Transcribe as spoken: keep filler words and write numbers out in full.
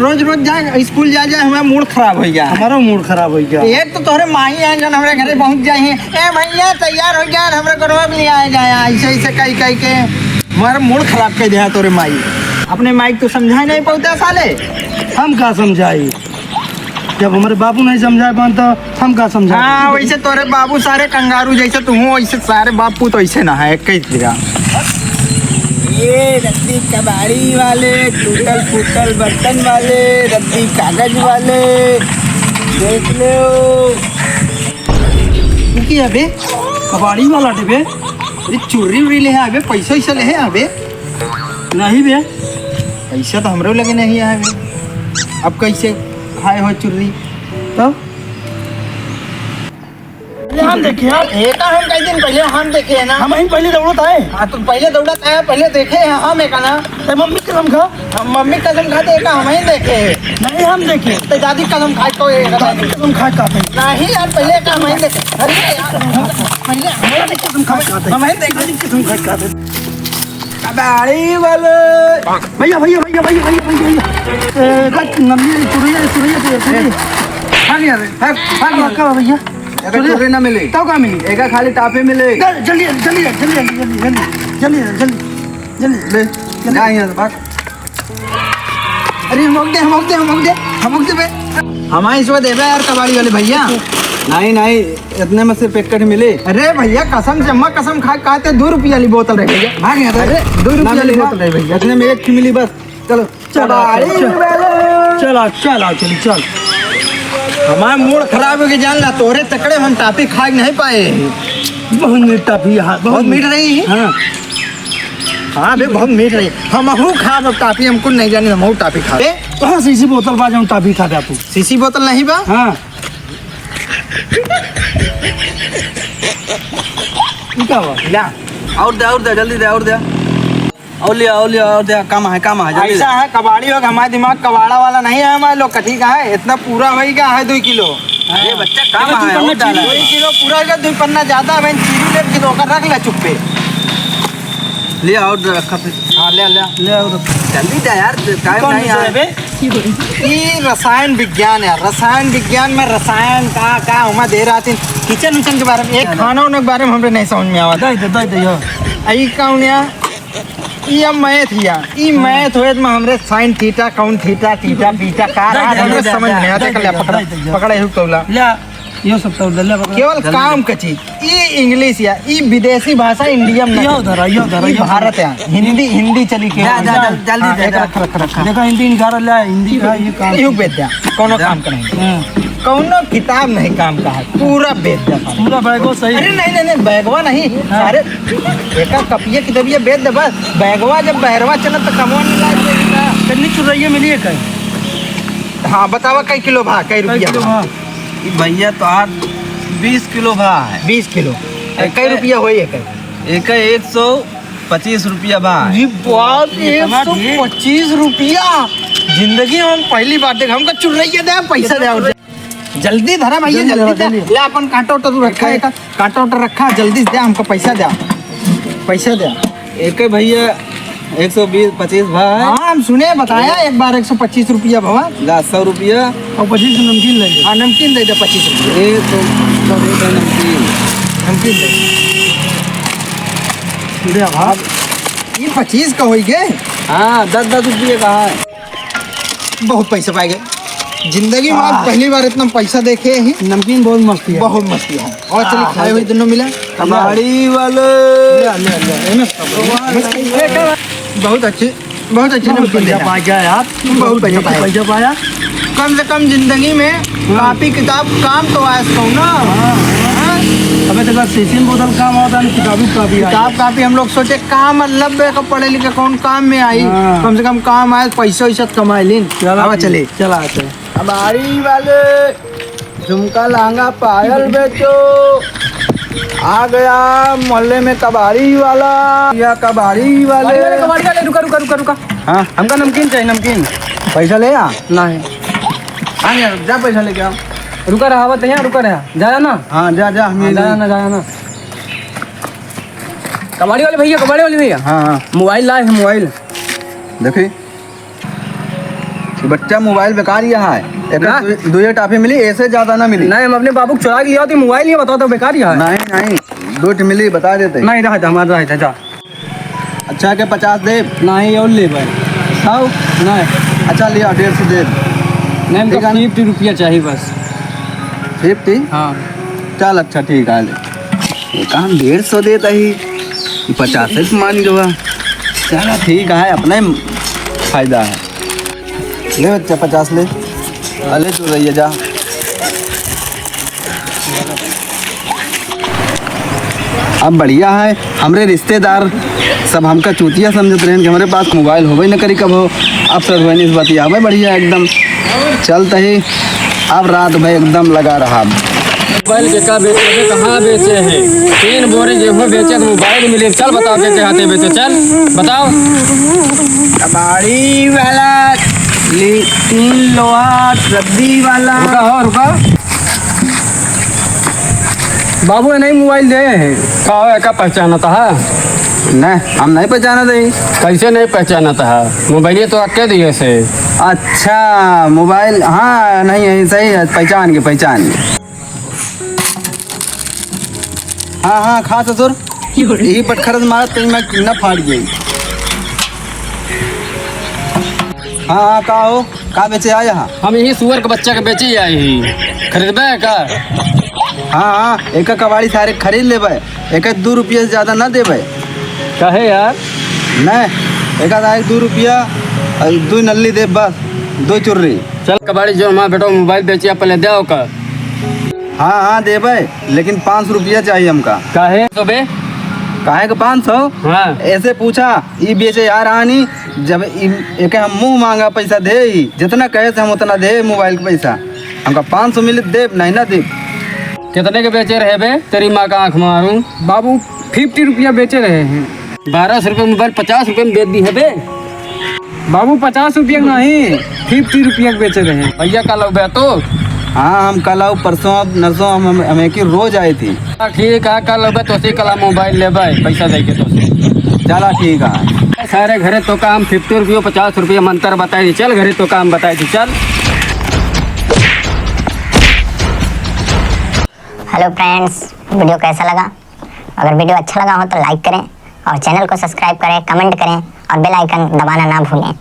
रोज रोज जाए, स्कूल जाए जाए, हमारा मूड खराब होइ गया। हमारो मूड खराब होइ गया। एक तो तोहरे माई आए जौन हमरे घरे पहुँच जाए हैं, "ए भैया तैयार होइ गया, हमरे घरवा में ले आए जाए", ऐसे ऐसे कही कही के हमारा मूड खराब कर दिया तोरे माई। अपने माई को समझाए नहीं पावता साले। हम का समझाई, जब हमरे बाबू नहीं समझाए पान तो हम का समझाई? हाँ, वैसे तोरे बाबू सारे कंगारू जैसे तू हूँ, वैसे सारे बापू तो ऐसे ना है, एक ही तेरा। ये रद्दी कबाड़ी वाले, टूटल फूटल बर्तन वाले, रद्दी कागज वाले, देख लो। तू की है बे? कबाड़ी वाला डे बे? अरे चुर्री उर्री ले है बे, पैसा वैसा ले है बे? नहीं बे। पैसा तो हमरो लगे नहीं है बे। अब कैसे खाए हो चुर्री? तो अरे हम देखे हैं। एका हम कई दिन पहले हम देखे हैं ना। हम ही पहले दौड़त आए। हाँ, तो पहले दौड़त आए, पहले देखे हैं हम एका ना। ए, मम्मी कसम खा। हम मम्मी कसम खाते एका हम ही देखे हैं। नहीं, हम देखे। तो दादी कसम खाए तो ये दादी कसम खाए खाते। नहीं यार, पहले एका हम ही देखे। अरे यार, पहले हम ही कसम खाए खाते। हम ही देखे। दादी कसम खाए खाते। कबाड़ी वाले। भैया, भैया, भैया। ए, का नमकीन चुरैया, चुरैया, चुरैया। भाग यार, भाग, भाग यार। का भैया? एका चुरैया? चुरैया ना मिले। तब का मिली? एका खाली टाफी मिले। जल-, जल्दी, जल्दी, जल्दी। ले, जा यहाँ से, भाग। अरे, हमक दे, हमक दे, हमक दे, हमक दे बे। हमारे इसमें देबे यार, कबाड़ी वाले भैया। नहीं, नहीं, इतने में सिर्फ एक कट मिले। अरे भैया, कसम से, अम्मा कसम खा, खाते दो रुपया वाली बोतल रहे भैया। भाग यहाँ से। अरे, दो रुपया वाली बोतल रहे भैया। इतने में एक ठो मिली बस। चलो। चला, चला, चला, चला, चली, चल। हमार मूड खराब हो गया, जान ला, तोरे चक्करे में हम टाफी खाए नहीं पाए। बहुत मीठ टाफी है, बहुत बहुत मीठ मीठ। रही है। हाँ। हाँ बे, बहुत मीठ रही। हमहू खाब अब टाफी, हमको नहीं जाने, हमहू टाफी खाब। ए, कहाँ शीशी बोतल बा, जाऊँ टाफी खा दे तू? शीशी बोतल नहीं बा? हाँ। ई का बा? ला, और दे, और दे, जल्दी दे, और दे। और लिया, और लिया, और दे, काम है, काम है, जल्दी ऐसा दे। है, कबाड़ी हो, हमारे दिमाग कबाड़ा वाला नहीं है, हमारे लोग कथी का है, इतना पूरा वही का है, दो किलो। अरे बच्चा, काम है, और डाला है। दो किलो पूरा का, दो पन्ना ज्यादा है, चीनी ले किलो का रख ले चुप्पे। ले और रखा फिर। हाँ, ले, ले। ले और रख। जल्दी दे यार, टाइम कौन नहीं मिर्चा है यार। बे? ई रसायन विज्ञान है, रसायन विज्ञान में रसायन का, का हमा दे रहा थी, किचन उचन के बारे में, एक चलो। खाना उना के बारे में हमरे नहीं समझ में आवा। दे दे, दे दे, यो। आई कौन या? ई अब मैथ या, ई हाँ। मैथ होए में हमरे साइन थीटा, कौन थीटा, थीटा, पीटा, का दे रहा दे, हमरे दे दे, समझ दे, में आते दे कर ले दे, पकड़ा, दे दे, दे। पकड़ा ही तौला। ले। यो सब तो डल्ला पकड़ा। केवल डल्ला काम का चीज। ई इंग्लिश या, ई विदेशी भाषा इंडिया में यो नहीं। धरा, यो धरा, ई यो भारत धरा। या, हिंदी, हिंदी चली के। जा, जा, जा, जल्दी हाँ, जा, एक जा। रख, रख, रख। देखा, हिंदी निकाल ले, हिंदी का ये काम। यू बेच द्या, कोनो जा। काम का नहीं। हाँ। कोनो किताब नहीं काम का है, पूरा बेच द्या सारे। पूरा बैगो सही। अरे नहीं, नहीं, नहीं, बैगवा नहीं, हाँ। सारे एका कपिया किताबिया बेच दे बस। बैगवा जब बहरवा चलत तो कमवा नहीं लाग देगा। कितनी चुरैया मिली है कहीं? हाँ, बतावा कई किलो भा, कई कई रुपया किलो भा? भा? ई भैया तोहार बीस किलो भा है। बीस किलो। ए, कई एक रुपया होई एकर? एकर एक सौ पच्चीस रुपया भा है। जी बाप, इतना एक सौ पच्चीस रुपया। जिंदगी में हम पहली बार देख, हमका चुर्रैया दे, पैसा दे, और जल्दी धरा भैया, जल्दी जल्दी धरा, दे। जल्दी। ले अपन कांटा उटा तू रखा है, कांटा उटा रखा, जल्दी दे, हमका पैसा दे, पैसा दे। एक भैया एक सौ बीस, पच्चीस भा है। हाँ, हम सुने, बताया एक बार एक सौ पच्चीस रुपया भवा। ला, सौ रुपया। और पच्चीस नमकीन ले ले। हाँ, नमकीन दे दे पच्चीस रुपया। ये तो सब एक है नमकीन। नमकीन दे। दे भा। अब ये पच्चीस का होई गे? हाँ, दस दस रुपये का है। बहुत पैसा पाए गए। जिंदगी में आज हाँ। पहली बार इतना पैसा देखे ही। नमकीन बहुत मस्त है। बहुत मस्त है। और चलिए हाँ, खाए हाँ। हुए दोनों मिला। कबाड़ी वाले। ले, ले, ले, एमे सब बहुत अच्छी, बहुत अच्छी बहुत नमकीन पैसा देना। पाया यार। बहुत पैसा पाया। पैसा पाया। कम से कम जिंदगी में हाँ। कापी किताब काम तो आया इसको ना। हाँ। हाँ? अबे देखा, शीशी में बोतल काम होता है, किताबी कापी आई। किताब कापी हम लोग सोचे काम मतलब है, पढ़े लिखे कौन काम में आई? हाँ। कम से कम काम आए, पैसा वैसा कमाए लीन। चला अब जी, चले। चला आते हैं। कबाड़ी वाले, झुमका, लहंगा, पायल बेचो। आ गया मोहल्ले में कबाड़ी वाला। या कबाड़ी वाले। कबाड़ी वाले, कबाड़ी वाले, रुका, रुका, रुका, रुका। हाँ। हमका नमकीन चाहिए, नमकीन। पैसा ले आ। नहीं। हाँ यार, जा पैसा लेके आओ। रुका रहा, आवत है, रुका रहा। जाया ना। हाँ, जा, जा, हम हाँ, ये जाया नहीं। ना, जाया ना। कबाड़ी वाले भैया, कबाड़ी वाले भैया। हाँ, हाँ। मोबाइल लाए हैं, मोबाइल। देखी। बच्चा, मोबाइल बेकार ही है। एक ना। दु-, दुए टाफी मिली, ऐसे ज्यादा ना मिली। नहीं, हम अपने बाबू को चुरा के लिया थी मोबाइल, ये बताओ तो बेकार ही है। नहीं, नहीं, दो ठे मिली, बता देते। नहीं, रह जा, हमारा रह जा, जा। अच्छा, के पचास दे? नहीं, और ले भाई। सौ? नहीं। अच्छा, लिया, डेढ़ सौ दे। नहीं, हमको ठीक है। फिफ्टी रुपया चाहिए बस। फिफ्टी? हाँ। चल, अच्छा, ठीक है, ले। ये काम डेढ़ सौ देता ही, पचास से मान गवा। चला, ठीक है, अपना ही फायदा है। ले बच्चा, पचास ले। अले तू रहिए जा। अब बढ़िया है, हमरे रिश्तेदार सब हमका चूतिया समझत रहन कि हमरे पास मोबाइल होबे न करी कबो। अब सब बहनी से बतियावे बढ़िया एकदम। चलते ही अब रात भर एकदम लगा रहा। मोबाइल के का बेचे थे, कहाँ बेचे हैं? तीन बोरी गेहूं बेचे तो मोबाइल मिले। चल बताओ, के, के हाथे बेचे, चल बताओ। कबाड़ी वाला, ली-, तीन लोहा रद्दी वाला। रुका हो, रुका। बाबू, ये नहीं मोबाइल दे हैं। का हो, एका पहचानत है? नहीं, हम नहीं पहचानत है। कैसे नहीं पहचानत है? मोबाइल तो अक्के दिए से। अच्छा, मोबाइल, हाँ, नहीं, यही सही है, पहचान के, पहचान के। हाँ, हाँ, खा ससुर। यही पटखरत मारत कहीं मैं किन्ना फाट गई। हाँ, हाँ, का हो? का बेचे आए यहाँ? हम यही सुअर के बच्चा के बेचे आई ही। खरीदबे का? हाँ, हाँ, एक कबाड़ी सारे खरीद लेबे। एक दो रुपया से ज्यादा ना देबे। काहे यार? नहीं, एक आधा एक दो रुपया, और दो नल्ली दे बस, दो चुर्री। चल कबाड़ी, जो हमारा बेटा मोबाइल बेचिया, पहले दे ओकर। हाँ, हाँ, देबे, लेकिन पाँच सौ रुपया चाहिए हमका। काहे तो बे? काहे के पाँच सौ? हाँ। ऐसे पूछा, ई बेचे यार आनी, जब ई, एके हम मुँह मांगा पैसा दे ही, जितना कहे से हम उतना दे मोबाइल के पैसा। हमका पाँच सौ मिले देब, नहीं ना देब। कितने के बेचे रहे बे? तेरी माँ का आँख मारूं। बाबू, फिफ्टी रुपया बेचे रहे हैं। बारह सौ रुपये मोबाइल पचास रुपये में बेच दी है बे। बाबू, पचास रुपया के नहीं, फिफ्टी रुपया के बेचे रहे। भैया, कल आउबे तो? हाँ, हम कल आउब, परसों आउब, नरसों हम, हम, हम एक ही रोज आए थे। हाँ, ठीक है, कल आउबे तो से कल मोबाइल लेबे, पैसा दे के तो से। चला, ठीक है। सारे घरे तो काम फिफ्टी रुपये, पचास रुपये मंत्र बताई दी। चल, घरे तो काम बताई दी, चल। हेलो फ्रेंड्स, वीडियो कैसा लगा? अगर वीडियो अच्छा लगा हो तो लाइक करें और चैनल को सब्सक्राइब करें, कमेंट करें और बेल आइकन दबाना ना भूलें।